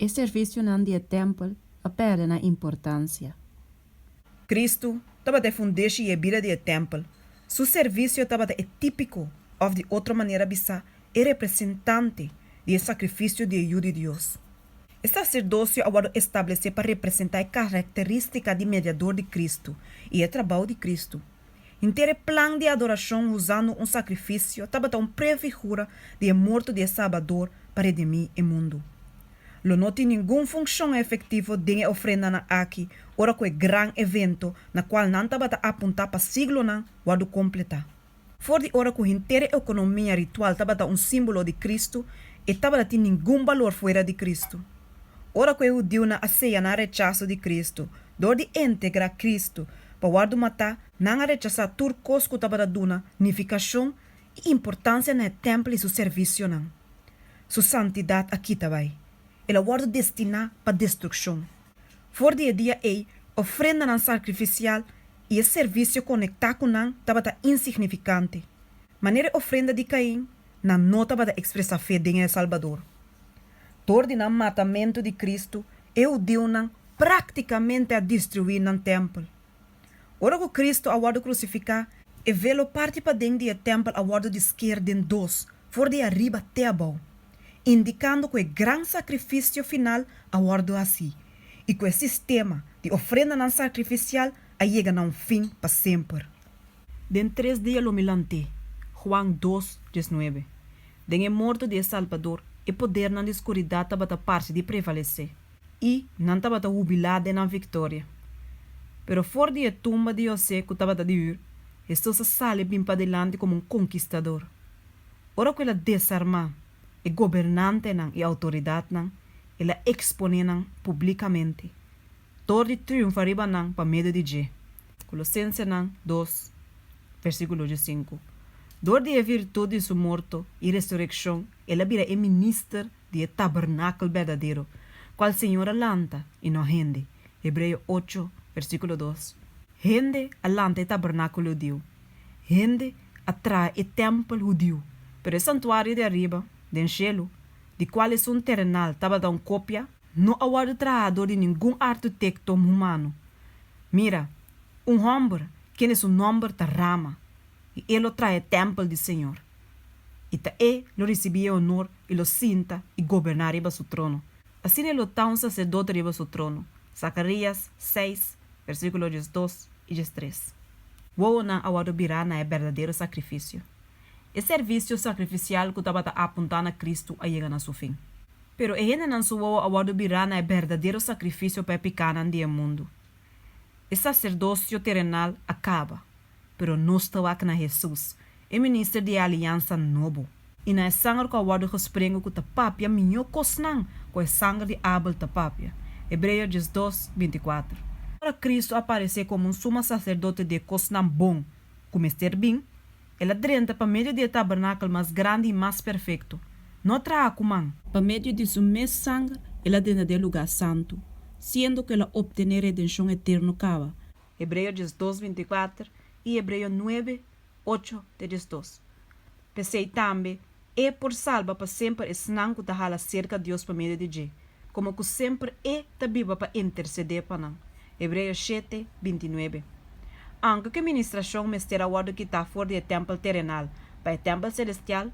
E servisionan di e tèmpel a pèrdè nan importansia. Kristu tabata e fundeshi i e bida di e tèmpel. Su servisio tabata e típiko, òf di otro manera bisá, e representante, di e sakrifisio di e Yu di Dios. E saserdosio a wòrdu establesé pa representá e karakterístika di mediador di Kristu i e trabou di Kristu. Henter e plan di adorashon usando un sakrifisio tabata un prefigura di e morto di e Salbador pa redimí e mundu. Lo no tin ningun funshon efektivo den e ofrendanan aki ora ku e gran evento na kual nan tabata apuntá pa siglonan wòrdu kompletá. For di ora ku henter e ekonomia ritual tabata un símbolo di Kristu, e tabata tin ningun balor fuera di Kristu. Ora ku e hudiunan a seya nan rechaso di Kristu dor di integrá Kristu pa wòrdu matá, nan a rechasá tur kos ku tabata duna nifikashon i importansia na e tèmpel i su servisionan. Su santidat a kita bai. El a wòrdu destiná pa destrukshon. For di e dia ei, ofrendanan sakrifisial i e servisio konektá ku nan tabata insignifikante. Manera e ofrenda di Kain, nan no tabata ekspresá fe den e Salbador. Dor di nan matamentu di Kristu, e hudiunan práktikamente a destruí nan tèmpel. Ora ku Kristu a wòrdu krusifiká, e velo parti paden di e tèmpel a wòrdu di sker den dos, for di ariba te abou, indikando ku e gran sakrifisio final a wòrdu hasí i ku e sistema di ofrendanan sakrifisial a yega na un fin pa semper. Den tres dia lo mi lant'é. Juan dos, diesnuebe. Den e morto di e Salbador, e podernan di skuridat tabata parse di prevalesé, i nan tabata hubilá den nan viktoria. Pero for di e tumba di José ku tabata di hür, Hesus a sali bin padilanti komo un konkistador. Ora ku el a desarmá e gobernantenan i outoridatnan, el a eksponé nan publikamente, dor di triunfa riba nan pa medio di dje. Kolosensenan dos, versíkulo diesinku. Dor di e virtut di su morto i resurekshon, el a bira e minister di e tabernakel berdadero, kual Señor a lanta i no hende. Hebreo ocho, versíkulo dos. Hende a lanta e tabernakel hudiu. Hende a traha e tèmpel hudiu, pero e santuario di ariba, den shelu, di kual esun terenal tabata un kopia, no a wòrdu trahá dor di ningun arkitekto humano. Mira, un hòmber kende su nòmber ta Rama, i e lo traha e tèmpel di señor. I ta e lo risibí e onor i lo sinta i goberná riba su trono. Asina e lo ta un saserdote riba su trono. Zakarías seis, versíkulo diesdos i diestres. Wowonan a wòrdu birá na e berdadero sakrifisio. E servisio sakrifisial ku tabata apuntá na Kristu a yega na su fin. Pero e hendenan su wowo a wòrdu birá na e berdadero sakrifisio pa e pikánan di e mundu. E saserdosio terenal a kaba, pero nos ta wak na Hesus, e minister di e aliansa nobo, i na e sanger ku a wòrdu gesprengu ku ta papia mihó kosnan ku e sanger di Abel ta papia. Hebreo diesdos, bintikuater. Ora Kristu a paresé komo un suma saserdote di e kosnan bon ku mester bin, El a drenta pa medio di e tabernakel mas grandi i mas perfekto, no traha ku man. Pa medio di su mes sanger el a drenta den e lugá santu, siendo ku el a optené redenshon eterno kaba. Hebreo diesdos, bintikuater i Hebreo nuebe, ocho te diesdos. P'esei tambe E por salba pa semper esnan ku ta hala serka Dios pa medio di dje, komo ku semper E ta biba pa intersedé pa nan. Hebreo shete, bintinuebe. Aunke ku e ministrashon mester a wòrdu kitá for di e tèmpel terenal pa e tèmpel selestial,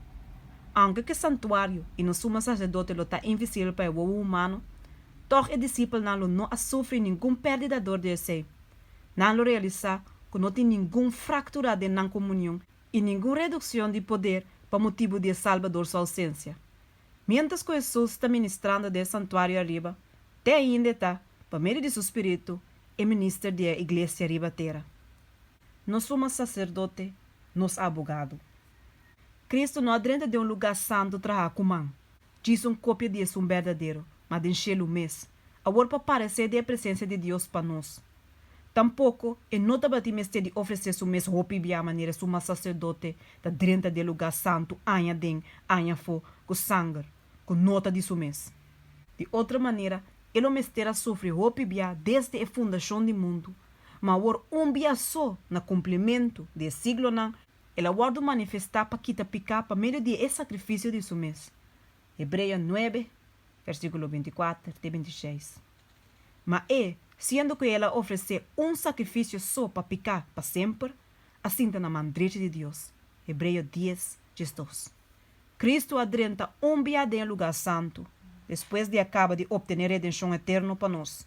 aunke ku e santuario i nos sumo saserdote lo ta invisibel pa e wowo humano, tòg e disipelnan lo no a sufri ningun pèrdida dor di esei. Nan lo realisá ku no tin ningun fraktura den nan komunion i ningun redukshon di poder pa motibu di e Salbador su ousensia. Miéntras ku Hesus ta ministrando den e santuario ariba, te ainda e ta, pa medio di su spiritu, e minister di e iglesia riba tera. Nos suma saserdote, nos abogado. Kristu no a drenta den un lugá santu trahá ku man, djis un kopia di esun berdadero, ma den shelu mes, awor pa paresé den e presensia di Dios pa nos. Tampoko e no tabatin mester di ofresé su mes hopi bia manera suma saserdote ta drenta den lugá santu aña den aña afó ku sanger ku no ta di su mes. Di otro manera e lo mester a sufri hopi bia desde e fundashon di mundu, ma awor un bia so na kumplimentu di e siglonan el a wòrdu manifestá pa kita piká pa medio di e sakrifisio di su mes. Hebreo nuebe. Versíkulo bintikuater te bintisheis. Ma e, siendo ku el a ofresé un sakrifisio so pa piká pa semper, a sinta na man drechi di Dios. Hebreo dies, diesdos. Kristu a drenta un bia den e lugá santu, despues di a kaba di optené redenshon eterno pa nos.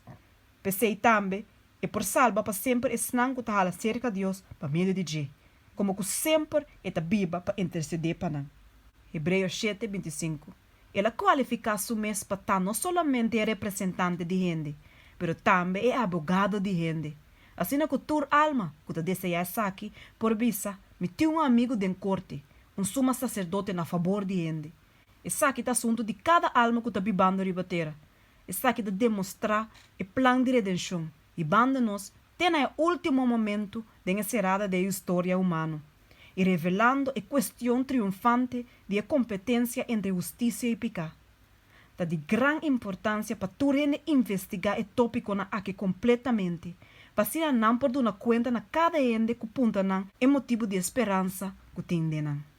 P'esei tambe e por salba pa semper esnan ku ta hala serka Dios pa medio di dje, komo ku semper e ta biba pa intersedé pa nan. Hebreo shete, bintisinku. El a kualifiká su mes pa ta no solamente e representante di hende, pero tambe e abogado di hende, asina ku tur alma ku ta deseá esaki por bisa, Mi tin un amigu den korte, un suma saserdote na fabor di hende. Esaki ta asuntu di kada alma ku ta bibando riba tera. Esaki ta demostrá e plan di redenshon, hibando nos te na e último momentu den e serada di e historia humano i revelando e kuestion triunfante di e kompetensia entre hustisia i piká. Ta di gran importansia pa tur hende investigá e tópikonan aki kompletamente, pa asina nan por duna kuenta na kada hende ku puntra nan e motibu di e speransa ku tin den nan.